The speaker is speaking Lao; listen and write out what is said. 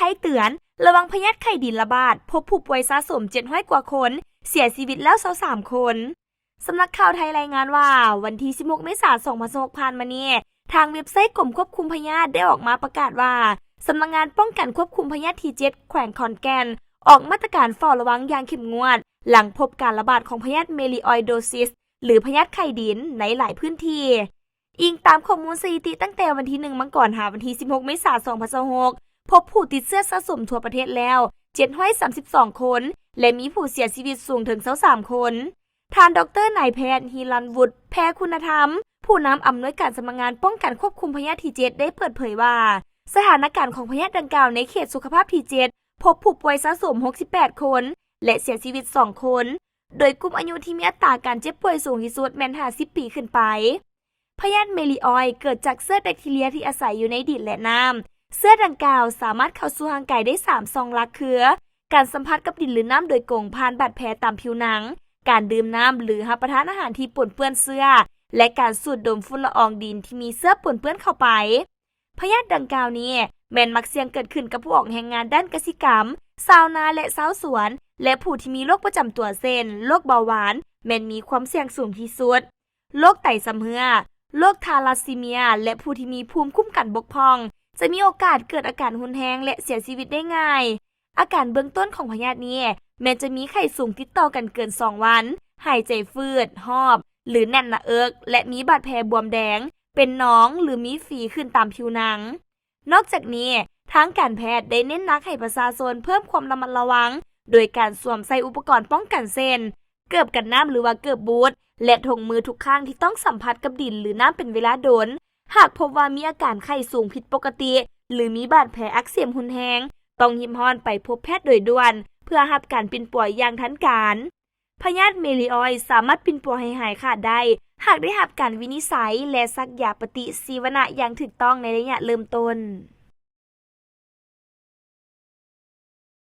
ໄທເຕືອນ ລະວັງພະຍາດໄຂ້ດິນລະບາດ, ພົບຜູ້ປ່ວຍສະສົມເຈັດຮ້ອຍກວ່າຄົນ, ເສຍຊີວິດແລ້ວຊາວສາມຄົນ. ສຳນັກຂ່າວໄທລາຍງານວ່າ ວັນທີສິບຫົກ ເມສາ ສອງພັນຊາວຫົກ ຜ່ານມານີ້, ທາງເວັບໄຊກົມຄວບຄຸມພະຍາດໄດ້ອອກມາປະກາດວ່າ ສຳນັກງານປ້ອງກັນຄວບຄຸມພະຍາດທີເຈັດ ແຂວງຂອນແກ່ນ ອອກມາດຕະການເຝົ້າລະວັງຢ່າງເຂັ້ມງວດ ຫຼັງພົບການລະບາດຂອງພະຍາດເມລີອອຍໂດຊິສ ຫຼື ພະຍາດໄຂ້ດິນໃນຫຼາຍພື້ນທີ່. ອີງຕາມຂໍ້ມູນສະຖິຕິຕັ້ງແຕ່ວັນທີໜຶ່ງ ມັງກອນ ຫາວັນທີສິບຫົກ ເມສາ ສອງພັນຊາວຫົກ ພົບຜູ້ຕິດເຊື້ອສະສົມທົ່ວປະເທດແລ້ວ ເຈັດຮ້ອຍສາມສິບສອງຄົນ ແລະ ມີຜູ້ເສຍຊີວິດສູງເຖິງຊາວສາມຄົນ. ທ່ານ ດອກເຕີ ນາຍແພດ ຮີລັນວຸດ ແພຄຸນນະທຳ ຜູ້ນຳອຳນວຍການສຳນັກງານປ້ອງກັນຄວບຄຸມພະຍາດທີເຈັດ ໄດ້ເປີດເຜີຍວ່າ ສະຖານະການຂອງພະຍາດດັ່ງກ່າວໃນເຂດສຸຂະພາບທີເຈັດ ພົບຜູ້ປ່ວຍສະສົມຫົກສິບແປດຄົນ ແລະ ເສຍຊີວິດສອງຄົນ ໂດຍກຸ່ມອາຍຸທີ່ມີອັດຕາການເຈັບປ່ວຍສູງທີ່ສຸດແມ່ນຫ້າສິບປີຂຶ້ນໄປ. ພະຍາດເມລີອອຍເກີດຈາກເຊື້ອແບັກທີເຣຍທີ່ອາໄສຢູ່ໃນດິນ ແລະ ນ້ຳ. ເຊື້ອດັ່ງກ່າວສາມາດເຂົ້າສູ່ຮ່າງກາຍໄດ້ສາມຊ່ອງຫຼັກຄື ການສຳຜັດກັບດິນ ຫຼື ນ້ຳໂດຍກົງຜ່ານບາດແຜຕາມຜິວໜັງ, ການດື່ມນ້ຳ ຫຼື ຮັບປະທານອາຫານທີ່ປົນເປື້ອນເຊື້ອ ແລະ ການສູດດົມຝຸ່ນລະອອງດິນທີ່ມີເຊື້ອປົນເປື້ອນເຂົ້າໄປ. ພະຍາດດັ່ງກ່າວນີ້ແມ່ນມັກສ່ຽງເກີດຂຶ້ນກັບຜູ້ອອກແຮງງານດ້ານກະສິກຳ, ຊາວນາ ແລະ ຊາວສວນ ແລະ ຜູ້ທີ່ມີໂລກປະຈຳຕົວເຊັ່ນ ໂລກເບົາຫວານ ແມ່ນມີຄວາມສ່ຽງສູງທີ່ສຸດ. ໂລກໄຕຊຳເຮື້ອ, ໂລກທາລາຊີເມຍ ແລະ ຜູ້ທີ່ມີພູມຄຸ້ມກັນບົກຜ່ອງ ຈະມີໂອກາດເກີດອາການຮຸນແຮງ ແລະ ເສຍຊີວິດໄດ້ງ່າຍ. ອາການເບື້ອງຕົ້ນຂອງພະຍາດນີ້ແມ່ນຈະມີໄຂ້ສູງຕິດຕໍ່ກັນເກີນສອງວັນ, ຫາຍໃຈຝືດ, ຫອບ ຫຼື ແໜ້ນໜ້າເອິກ ແລະ ມີບາດແຜບວມແດງ, ເປັນໜອງ ຫຼື ມີຝີຂຶ້ນຕາມຜິວໜັງ. ນອກຈາກນີ້, ທາງການແພດໄດ້ເນັ້ນໜັກໃຫ້ປະຊາຊົນເພີ່ມຄວາມລະມັດລະວັງ ໂດຍການສວມໃສ່ອຸປະກອນປ້ອງກັນເຊັ່ນ ເກີບກັນນ້ຳ ຫຼືວ່າເກີບບູດ ແລະ ຖົງມືທຸກຄັ້ງທີ່ຕ້ອງສຳຜັດກັບດິນ ຫຼື ນ້ຳເປັນເວລາດົນ. ຫາກພົບວ່າມີອາການໄຂ້ສູງຜິດປົກກະຕິ ຫຼື ມີບາດແຜອັກເສບຮຸນແຮງ, ຕ້ອງຮີບຮ້ອນໄປພົບແພດໂດຍດ່ວນ ເພື່ອຮັບການປິ່ນປົວຢ່າງທັນການ. ພະຍາດເມລີອອຍສາມາດປິ່ນປົວໃຫ້ຫາຍຂາດໄດ້ ຫາກໄດ້ຮັບການວິນິດໄສ ແລະ ສັກຢາປະຕິຊີວະນະຢ່າງຖືກຕ້ອງໃນໄລຍະເລີ່ມຕົ້ນ.